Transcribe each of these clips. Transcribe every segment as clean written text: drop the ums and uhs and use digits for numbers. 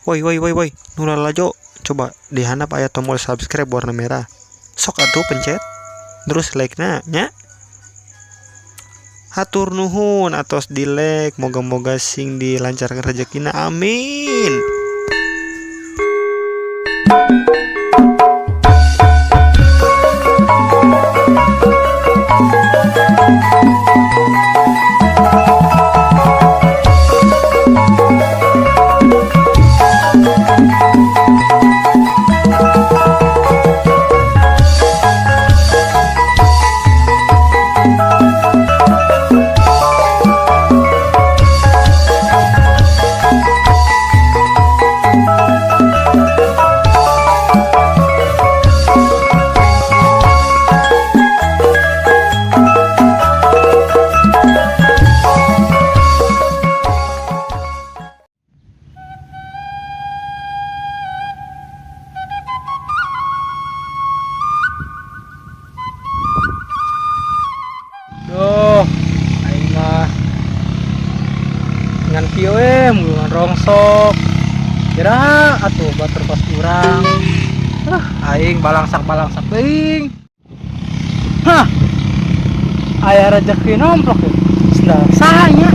Woi woi woi woi, nu lalajo, coba di handap aya tombol subscribe warna merah. Sok atuh pencet, terus like-na nya. Hatur nuhun atos di like, moga-moga sing dilancarkan rezekina, amin. Duh, aing mah ngan kieu we mulungan rongsok. Kira atuh batur kos urang. Ah, aing balangsak-balangsak teuing. Hah. Aya rezeki nomplok ya. Sendal saha nya?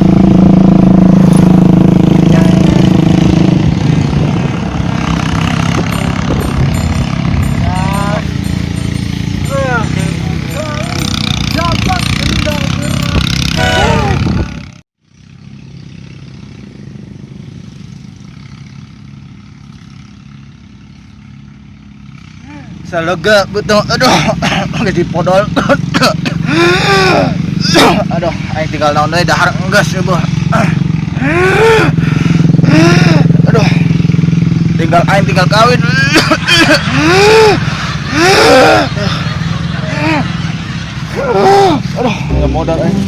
Salega betul, aduh, geus dipodol. Aduh, aing tinggal naon deui, dahar enggeus eueuh. Aduh. Tinggal aing tinggal kawin. Aduh, nggak modal aing.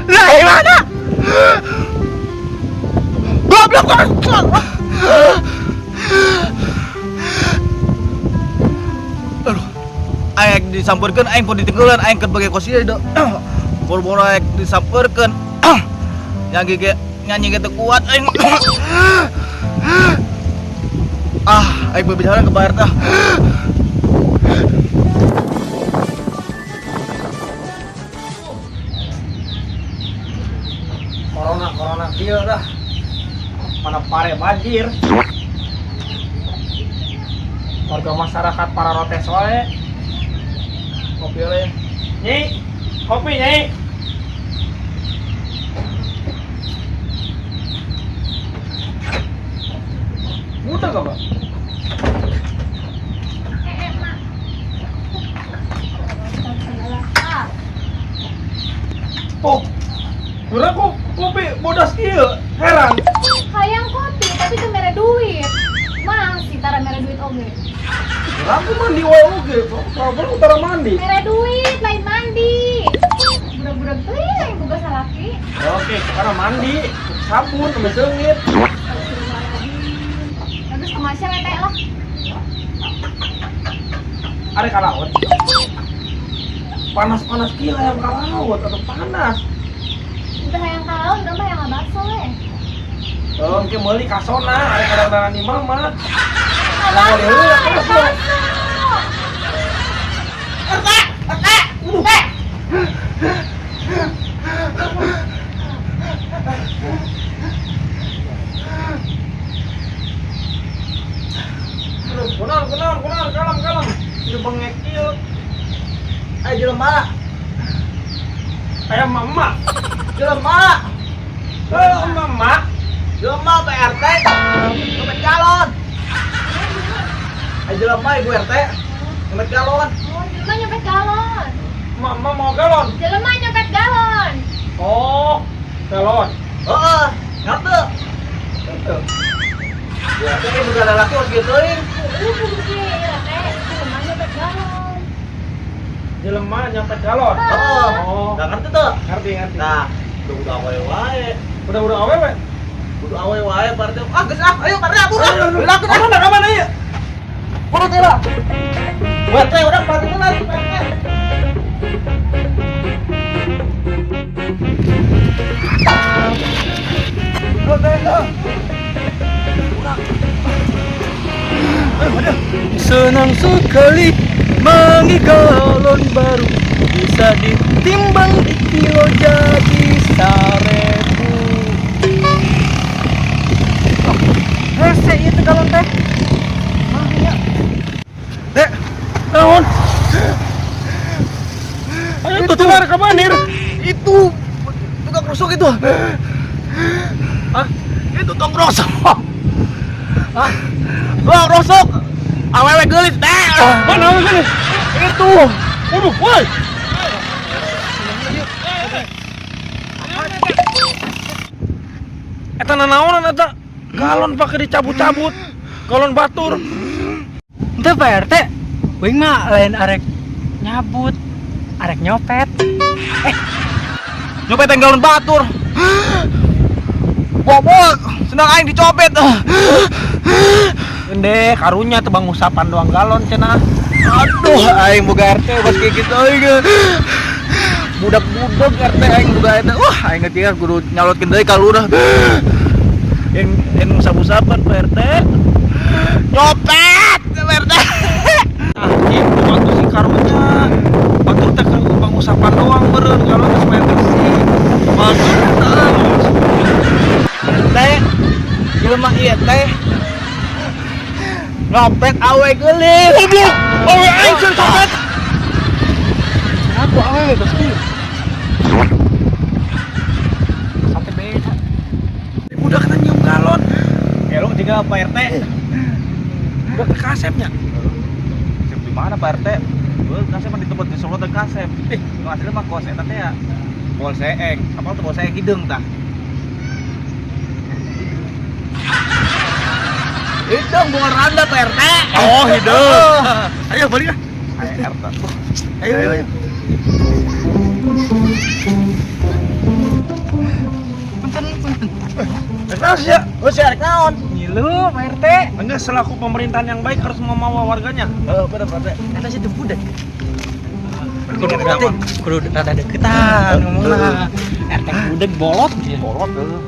Lah, mana? Goblok goblok. Aduh. Aing disampeurkeun, aing pun ditinggalan, aing keur bage kos ieu deui. Boro-boro aing disampeurkeun. Nyanyi ge nyanyi ge teu kuat aing. Ah, aing berbicara ke Pak RT. Corona corona kieu dah. Mana pare banjir. Warga masyarakat para rotes wae. Kopi we. Nyi, kopi nyi. Muda gak, Pak? Mak. Oh, kurang kok kopi bodas kieu, heran. Hayang kopi tapi teu mere duit. Mang si tara mere duit oge. Kurang ku mandi wae oge, problem utara mandi. Mere duit lain mandi. Budak-budak teuing yang boga salaki. Oke, sekarang mandi, sabun sampai seungit. Terus kemasya we teh lah. Are ka laut. Panas-panas kieu hayang ka laut atau panas. Udah hayang ka laut, udah mah hayang ngabakso we. Oh, engke meuli kasona, are kadang-kadang di mama. Ngabakso, Lah, heula kaso. ngabakso. Aduh, kunaon kunaon kunaon, kalem kalem. Ieu bengek kieu. Ayo jelema, Aya mama. jelema, Eh, mama. jelema Pak RT, nyopet galon. Ayo jelema Ibu RT, nyopet galon. Oh, jelema nyopet galon. Mama mau galon. Jelema nyopet galon. Oh, galon. Heeh, ngerti. Betul. Ya, tapi bukan laki harus gituin. Kudu ge ieu teh, jelema nyopet galon. Jelema nyopet galon. Heeh. Oh. Nggak ngerti tuh. Ngerti, ngerti. Nah, udah awewe wae. Udah awewe. Kudu awewe wae Pak RT. Ah, geus ah, ayo Pak RT abur ah. Lakukan ah. Mana ka mana ieu? Buru teh lah. Pak RT urang perhatikan lagi Pak RT. Senang sekali mangi galon baru, bisa ditimbang di kilo jadi 1000. Oh, hese itu galon teh. Mahnya. Dek, naon? Ayo tuh tular ka manir. Itu tukang rosok itu. Hah? Itu tukang rosok. Hah? Tukang rosok. Awewe geulis teh. Mana awewe geulis? Itu. Waduh, woi. Eta nanaonan eta? Galon pake dicabut-cabut. Galon batur. Ente Pak RT, uing mah lain arek nyabut, arek nyopet. Nyopet yang galon batur. Bobot, senang aing dicopet. Gede, karunya teu ngusapan doang galon cenah. Aduh, aing boga RT pas kayak gitu aing. Budak-budak RT aing boga RT. Wah, aing ngerti kan kudu nyalotkeun deui ka lurah. Yang ngusap-usapan Pak RT. Nyopet, Pak RT. Nah, gitu atuh sih karunya. Batur teh keur pangusapan doang meureun galon teh supaya bersih. Batur teh. Teh, jelema ieu teh nyopet awe geulis. Goblok, awe aing sieun copet. Aku awewe bosku. Sampai beda. Budak kata nyium galon. Gelo juga Pak RT. Budak teh kasepnya. Kasep di mana Pak RT? Heuh, kasep mah di tempat di Solo teh kasep. Nu asli mah kos eta teh ya. Bol seeng, apa tuh bol seeng hideung tah. Hideung bunga randa Pak RT. Oh, hideung. Ayo balik ah. Ayo RT. Ayo, ayo, ayo. Punten, punten. Terus ya. Oh, si arek naon? Ngilu Pak RT. Enggak, selaku pemerintahan yang baik harus memawa warganya. Heeh, bener Pak RT. Eta sih teu budak. Kudu Berarti kudu rada deketan ngomongna. RT budak bolot gitu. Bolot heuh.